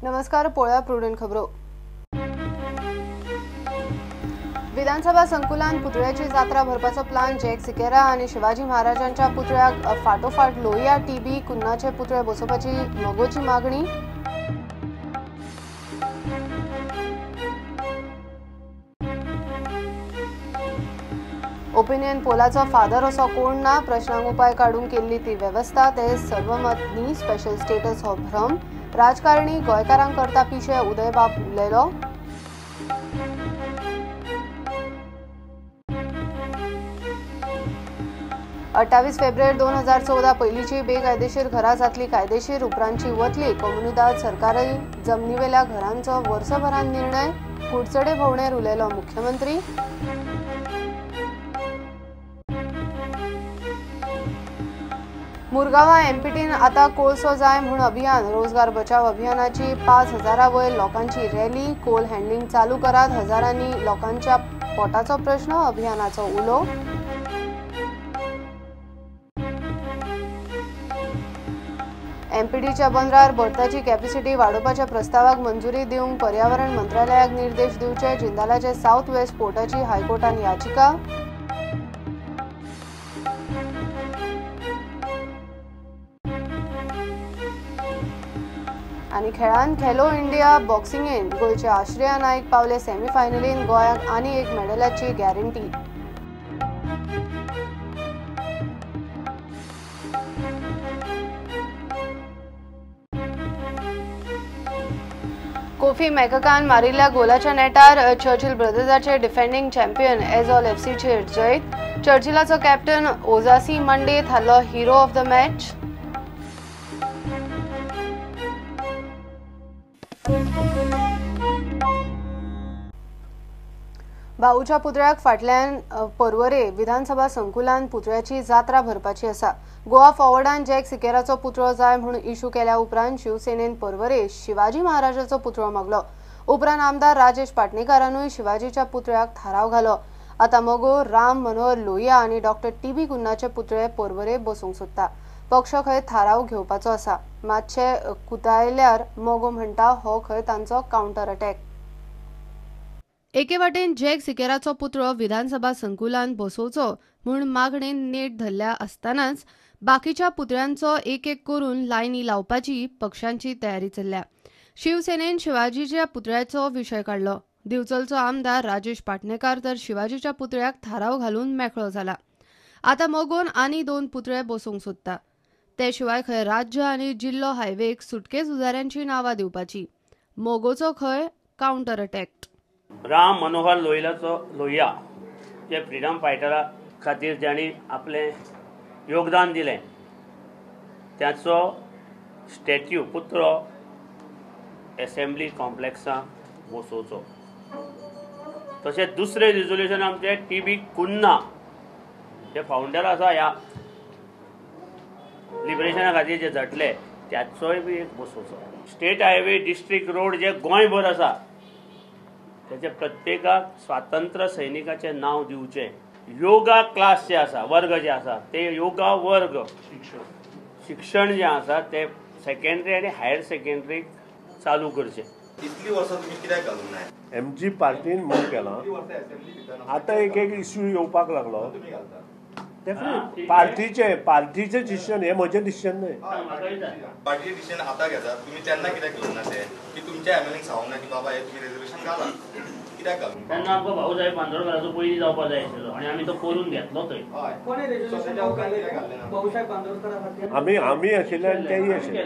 नमस्कार, पोळ्या प्रुडंट खबरो. विधानसभा संकुलान पुतळ्याची जात्रा भरपाचो प्लान. जॅक सिकेरा आनी शिवाजी महाराजांच्या पुतळ्याक फाटोफाट लोहिया, टीबी कुन्नाचे पुतळे बसोवपाची मगोची मागणी. ओपिनियन पोलाचो फादर असो कोण ना, प्रश्नांक उपाय काडूंक केल्ली ती वेवस्था. ते सर्वमत न्ही, स्पेशल स्टेटस हो भ्रम. राजकारणी गोंयकारांक करता पिशे, उदयबाब उलयलो. अठ्ठावीस फेब्रुवारी 2014 पयलींची बेकायदेशीर घरां जातली कायदेशीर, उपरांतची वतली. कोमुनिदाद सरकारी जमनीवेल्या घरांचो वर्सभरान निर्णय. कुडचडे भोंवडेर उलयलो मुख्यमंत्री. मुरगांवां एमपीटीन आतां कोळसो जाय म्हूण अभियान. रोजगार बचाव अभियानाची 5000 वयर लोकांची रॅली. कोल हँडलिंग चालू करात, हजारांनी लोकांच्या पोटाचो प्रश्न, अभियानाचो उलो. एमपीटीच्या बंदरार बर्थाची कॅपॅसिटी वाडोवपाच्या प्रस्तावाक मंजुरी दिवंक पर्यावरण मंत्रालयाक निर्देश दिवचे. जिंदालाचे साउथ वेस्ट पोर्टाची हायकोर्टान याचिका. आनी खेळान खेलो इंडिया बॉक्सिंगेन गोंयचे आश्रया नायक पावले सेमीफायनलीन. गोंयाक आनी एक मेडलाची गॅरंटी. कोफी मॅककान मारिल्ल्या गोलाच्या नेटार चर्चिल ब्रदर्साचे डिफेंडिंग चॅम्पियन एझॉल एफसीचेर जैत. चर्चिलाचो कॅप्टन ओजासी मंडे थारलो हिरो ऑफ the match. भाऊच्या पुतळ्याक फाटल्यान पर्वरे विधानसभा संकुलान पुतळ्याची जात्रा भरपाची आसा. गोवा फॉवर्डान जॅक सिकेराचो पुतळो जाय म्हूण इशू केल्या उपरांत शिवसेनेन पर्वरे शिवाजी महाराजाचो पुतळो मागलो. उपरांत आमदार राजेश पाटणेकारानूय शिवाजीच्या पुतळ्याक थाराव घालो. आतां मगो राम मनोहर लोहिया आनी डॉक्टर टीबी कुन्नाचे पुतळे पर्वरे बसूंक सोदता. पक्ष खंय थाराव घेवपाचो आसा. मातशे कुतायल्यार मगो म्हणटा हो खंय तांचो कावंटर अटॅक. एके वाटेन जॅक सिकेराचो पुतळो विधानसभा संकुलान बसोवचो म्हूण मागणेन नेट धरल्या आसतनाच बाकीच्या पुतळ्यांचो एक एक करून लायनी लावपाची पक्षांची तयारी चल्ल्या. शिवसेनेन शिवाजीच्या पुतळ्याचो विशय काडलो. दिवचलचो आमदार राजेश पाटणेकार तर शिवाजीच्या पुतळ्याक थाराव घालून मेकळो जाला. आतां मगोन आनी 2 पुतळे बसोवंक सोदता. ते शिवाय खंय राज्य आनी जिल्लो हायवेक सुटके झुजाऱ्यांची नांवां दिवपाची. मगोचो खंय कावंटर अटॅक. राम मनोहर लोहियाचो लोहिया जे फ्रिडम फायटरा खातीर जांणी आपलें योगदान दिलें त्याचो स्टॅच्यू पुतळो एसेंब्ली कॉम्प्लेक्सां बसोवचो. तशेंच दुसरें रिजोल्युशन आमचें टीबी कुन्ना जे फावंडर आसा ह्या लिबरेशना खातीर जे झटले त्याचोय बी एक बसोवचो. स्टेट हायवे डिस्ट्रिक्ट रोड जे गोंयभर आसा त्याचे प्रत्येकाक स्वातंत्र्य सैनिकाचें नांव दिवचें. योगा क्लास जे आसा, वर्ग जे आसा ते योगा वर्ग शिक्षण जें आसा ते सेकेंडरी आनी हायर सेकेंडरी चालू करचें. इतली वर्सां तुमी कित्याक घालूंक ना? एमजी पार्टीन मूव केलां. आतां एक एक इश्यू येवपाक लागलो. पार्टीचे पार्टीचे डिसिजन हे म्हजें डिसिजन न्हय. पार्टीचे डिसिजन आतां घेतात तुमी, तेन्ना कित्याक घेवंक ना ते? की तुमच्या एमएलएन सांगूंक ना की बाबा हे तुमी रेजोल्युशन घाला, कित्याक घालूंक? तेन्ना आमकां भाऊसाहेब बांदोडकाराचो पयलीं जावपा जाय आशिल्लो आनी आमी तो करून घेतलो थंय. आमी आमी आशिल्ले आनी तेय आशिल्ले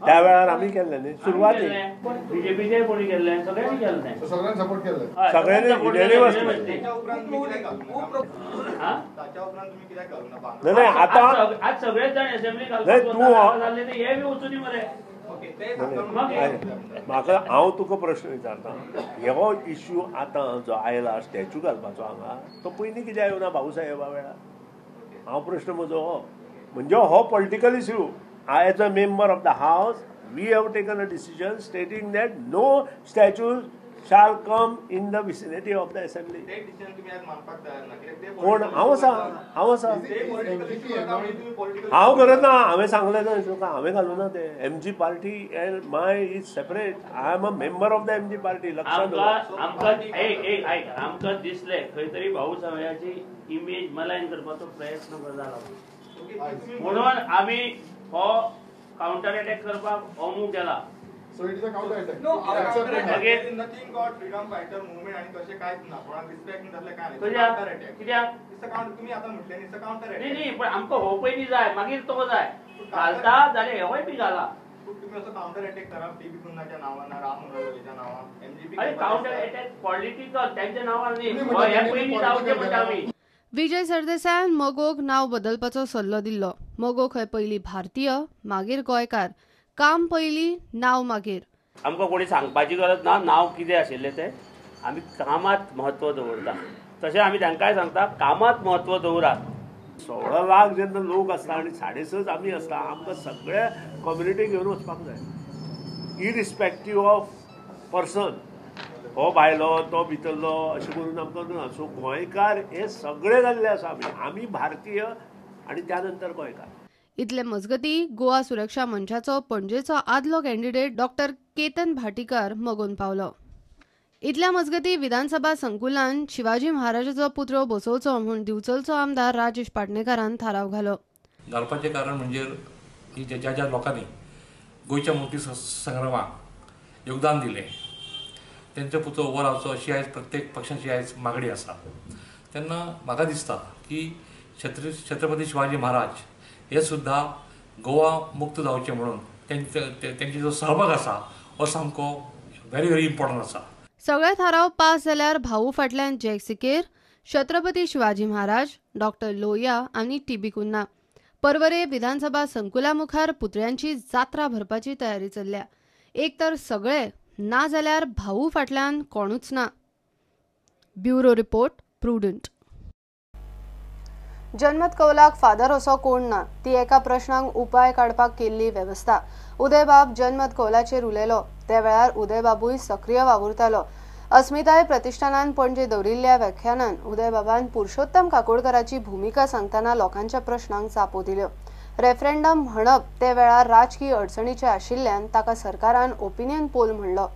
त्या वेळार आमी केल्ले न्ही सुरवातीक. बीजेपीचे कोणी केल्ले, सगळ्यांनी केल्ले, सगळ्यांनी सपोर्ट केल्ले, सगळ्यांनी युनॅनिमसली. नाही आता आज सगळेच जाण असेंब्ली हे बी वचूनी मरे. म्हाका हांव तुका प्रश्न विचारता, हो इश्यू आतां जो आयला स्टॅच्यू घालपाचो हांगा, तो पयलीं कित्याक येवना भाऊसाहेबा वेळार? हांव प्रश्न म्हजो हो, म्हणजे हो political issue. I as a member of the house we have taken a decision stating that no statue shall come in the vicinity of the assembly. कोण हांव आसा, हांव आसा, हांव करत ना. हांवें सांगलें ना तुका, हांवें घालूं ना तें. MG party and my is separate. I am a member of the MG party. लक्षात आमकां आमकां दिसलें खंय तरी भाऊ साहेबाची इमेज मलायन करपाचो प्रयत्न जाला, म्हणून आमी हो कावंटर अटॅक करपाक हो मूव केला. So it is a counter attack. No, again, nothing got freedom fighter movement आणि तशें कांयच ना, कोणाक रिस्पेक्ट ना तसलें कांय ना. Counter attack. कित्याक? It's a counter. तुमी आतां म्हटलें it's a counter attack. न्ही न्ही, पण आमकां हो पयलीं जाय, मागीर तो जाय. घालता जाल्यार हेवूय बी घाला. तुमी असो कावंटर अटॅक करा टीबी कुन्हाच्या नांवान, राम मनोहर नांवान, एमजीपी. अरे कावंटर अटॅक पॉलिटिकल त्यांच्या नांवान न्ही, हे पयलीं जावचें म्हणटा आमी. विजय सरदेसायान मगोक नांव बदलपाचो सल्लो दिल्लो. मगो खंय पयलीं भारतीय मागीर गोंयकार, काम पयलीं नांव मागीर. आमकां कोणी सांगपाची गरज ना नांव कितें आशिल्लें तें. आमी कामात म्हत्व दवरता, तशें आमी तांकांय सांगता कामात म्हत्व दवरात. 16 लाख जेन्ना लोक आसता आनी 6.5 आमी आसता, आमकां सगळ्या कम्युनिटी घेवन वचपाक जाय, इरिस्पेक्टीव ऑफ पर्सन. हो भायलो तो भितरलो अशें करून आमकां ना. सो गोंयकार हे सगळे जाल्ले आसा आमी, आमी भारतीय आनी त्या नंतर गोंयकार. इतले मजगती गोवा सुरक्षा मंचाचो पणजेचो आदलो कॅन्डिडेट डॉक्टर केतन भाटीकर मगोन पावलो. इतल्या मजगती विधानसभा संकुलान शिवाजी महाराजाचो पुतळो बसोवचो म्हूण दिवचलचो आमदार राजेश पाटणेकारान थाराव घालो. घालपाचें कारण म्हणजे ज्या ज्या लोकांनी गोंयच्या मुक्ती संग्रामाक योगदान दिलें तेंचो पुतळो उबो रावचो अशी आयज प्रत्येक पक्षाची आयज मागणी आसा. तेन्ना म्हाका दिसता की छत्रपती शिवाजी महाराज हे सुद्दां गोवा मुक्त जावचें म्हणून तेंचे जो सहभाग आसा हो सामको व्हेरी व्हेरी इम्पॉर्टंट आसा. सगळे थाराव पास जाल्यार भाऊ फाटल्यान जॅक सिकेर, छत्रपती शिवाजी महाराज, डॉक्टर लोहिया आनी टीबी कुन्हा. पर्वरे विधानसभा संकुला मुखार पुतळ्यांची जात्रा भरपाची तयारी चल्ल्या. एक तर सगळे ना जाल्यार भाऊ फाटल्यान कोणूच ना. Bureau report, Prudent. जनमत कौलाक फादर असो कोण ना, ती एका प्रश्नांक उपाय काडपाक केल्ली वेवस्था. उदयबाब जनमत कौलाचेर उलयलो त्या वेळार उदयबाबूय सक्रीय वावुरतालो. अस्मिताय प्रतिष्ठानान पणजे दवरिल्ल्या व्याख्यानान उदयबाबान पुरुषोत्तम काकोडकराची भूमिका सांगतना लोकांच्या प्रश्नांक जापो दिल्यो. रेफरेंडम म्हणप ते वेळार राजकीय अडचणीचे आशिल्ल्यान ताका सरकारान ओपिनियन पोल म्हणलो.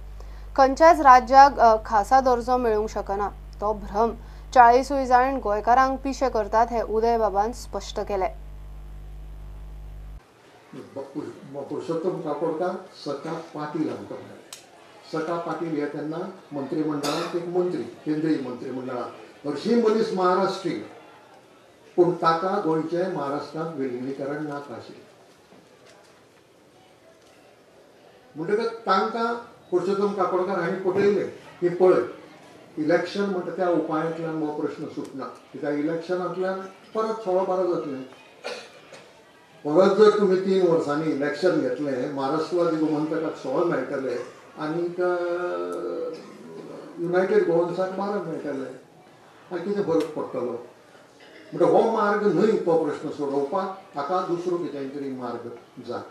खंयच्याच राज्याक खासा दर्जो मेळूंक शकना तो भ्रम 40 जाण गोंयकारांक पिशे करतात हे उदयबाबान स्पश्ट केले. पुरुषोत्तम काकोडकर सका पाटील आमकां मेळ्ळे. सका पाटील हे तेन्ना मंत्रिमंडळांत एक मंत्री, केंद्रीय मंत्रिमंडळांत. हरशीं मनीस महाराष्ट्रीय, पूण ताका गोंयचें महाराष्ट्रांत विलिनीकरण नाका आशिल्लें. म्हणटकच तांकां पुरुषोत्तम काकोडकर हांणी पटयलें की पळय, इलेक्शन म्हणटा त्या उपायांतल्यान हो प्रश्न सुटना, कित्याक इलेक्शनांतल्यान परत 16-12 जातलें. परत जर तुमी 3 वर्सांनी इलेक्शन घेतलें, महाराष्ट्रवादी गोमंतकाक 16 मेळटले आनीक युनायटेड गोवन्साक 12 मेळटले, आनी कितें फरक पडटलो? म्हणटा हो मार्ग न्हय तो प्रश्न सोडोवपाक, हाका दुसरो कितें तरी मार्ग जाय.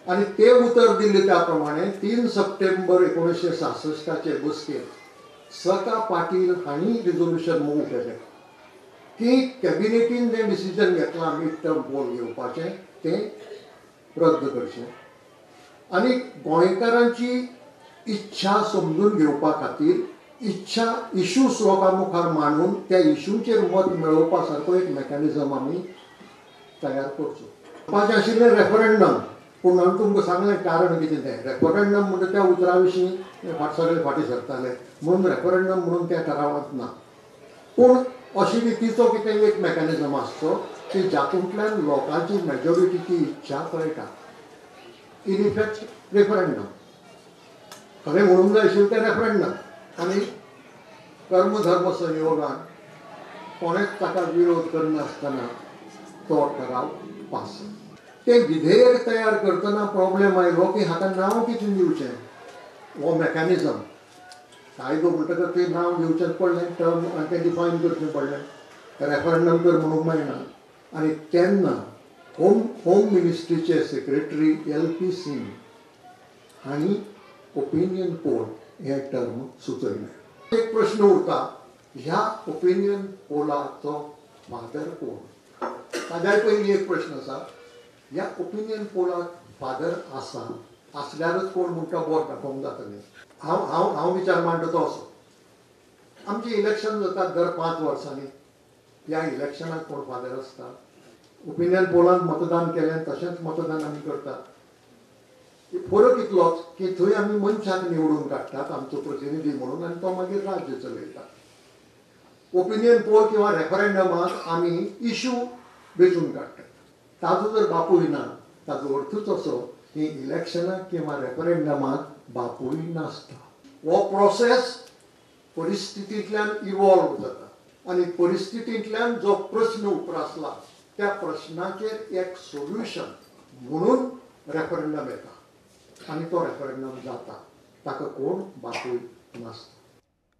आनी ते उतर दिल्ले त्या प्रमाणे 3 सप्टेंबर 1966 बसकेंत सका पाटील हांणी रिजोल्युशन मूव केलें की कॅबिनेटीन जें डिसिजन घेतलां मिड टर्म पोल घेवपाचें तें रद्द करचें आनी गोंयकारांची इच्छा समजून घेवपा खातीर इच्छा इश्यूज लोकां मुखार मांडून त्या इश्यूचेर मत मेळोवपा सारको एक मॅकॅनिजम आमी तयार करचो. करपाचें आशिल्लें रेफरंडम, पूण हांवें तुमकां सांगलें कारण कितें तें. रेफरंडम म्हणटा त्या उतरा विशीं सगळे फाटीं सरताले म्हणून रेफरंडम म्हणून त्या ठरावांत ना, पूण अशी रितीचो कितें एक मॅकॅनिजम आसचो की जातूंतल्यान लोकांची मेजॉरिटीची इच्छा कळटा. इन इफेक्ट रेफरंडम खरें म्हणूंक जाय आशिल्लें तें रेफरंडम. आनी कर्मधर्म संयोगान कोणेच ताका विरोध करनासतना तो ठराव पास. ते विधेयक तयार करतना प्रॉब्लेम आयलो की हाका नांव कितें दिवचें, हो मॅकॅनिजम कायदो म्हणटकच तें नांव दिवचेंच पडलें, टर्म आनी तें डिफायन करचें पडलें, रेफरंडम तर म्हणूंक मेळना. आनी तेन्ना होम मिनिस्ट्रीचे सेक्रेटरी एल पी सिंग हांणी ओपिनियन पोल हे टर्म सुचयलें. एक प्रश्न उरता, ह्या ओपिनियन पोलाचो फादर कोण? ताज्याय पयलीं एक प्रश्न आसा, ह्या ओपिनियन पोलाक फादर आसा आसल्यारच कोण म्हणटा बोट दाखोवंक जातलें. हांव हांव हांव विचार मांडटा तो असो, आमचें इलेक्शन जाता दर 5 वर्सांनी, ह्या इलेक्शनाक कोण फादर आसता? ओपिनियन पोलान मतदान केलें तशेंच मतदान आमी करतात. फरक इतलोच की थंय आमी मनशाक निवडून काडटात आमचो प्रतिनिधी म्हणून आनी तो मागीर राज्य चलयता. ओपिनियन पोल किंवा रेफरेंडमाक आमी इशू वेंचून काडटात. ताजो जर बापूय ना ताजो अर्थूच असो की इलेक्शनाक किंवा रेफरेंडमाक बापूय नासता. हो प्रोसेस परिस्थितींतल्यान इवॉल्व जाता आनी परिस्थितींतल्यान जो प्रस्न उप्रासला त्या प्रश्नाचेर एक सोल्युशन म्हणून रेफरेंडम येता आनी तो रेफरेंडम जाता. ताका कोण बापूय नासता.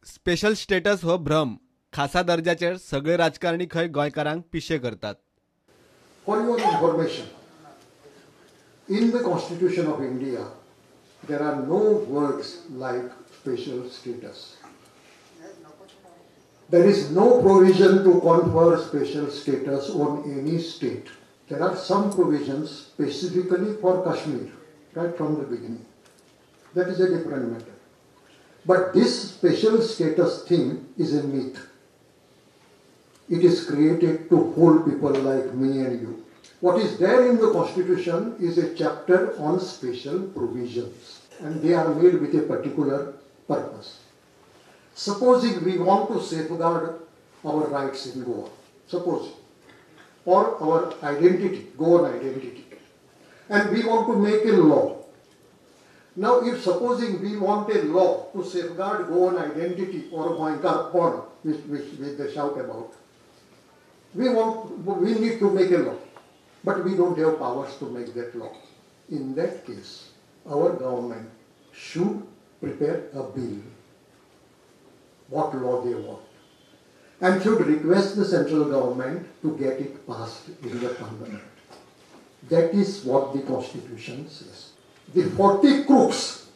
स्पेशल स्टेटस हो भ्रम. खासा दर्जाचेर सगळे राजकारणी खंय गोंयकारांक पिशे करतात. For your information, in the Constitution of India there are no words like special status. There is no provision to confer special status on any state. There are some provisions specifically for Kashmir, right from the beginning. That is a different matter. But this special status thing is a myth. It is created to fool people like me and you. What is there in the Constitution is a chapter on special provisions, and they are made with a particular purpose. Supposing we want to safeguard our rights in Goa, suppose, or our identity, Goan identity, and we want to make a law. Now, if supposing we want a law to safeguard Goan identity or Goenkarpon, which they shout about, we need to make a law, but we don't have powers to make that law. In that case, our government should prepare a bill, what law they want, and should request the central government to get it passed in the parliament. That is what the Constitution says. The 40 crooks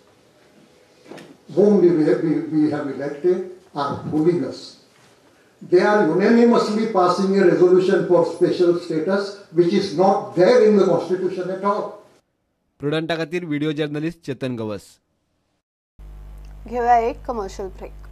whom we have elected are fooling us. They are unanimously passing a resolution for special status which is not there in the Constitution at all. प्रुडंटा खातीर video journalist Chetan Gawas. घेऊया एक commercial break.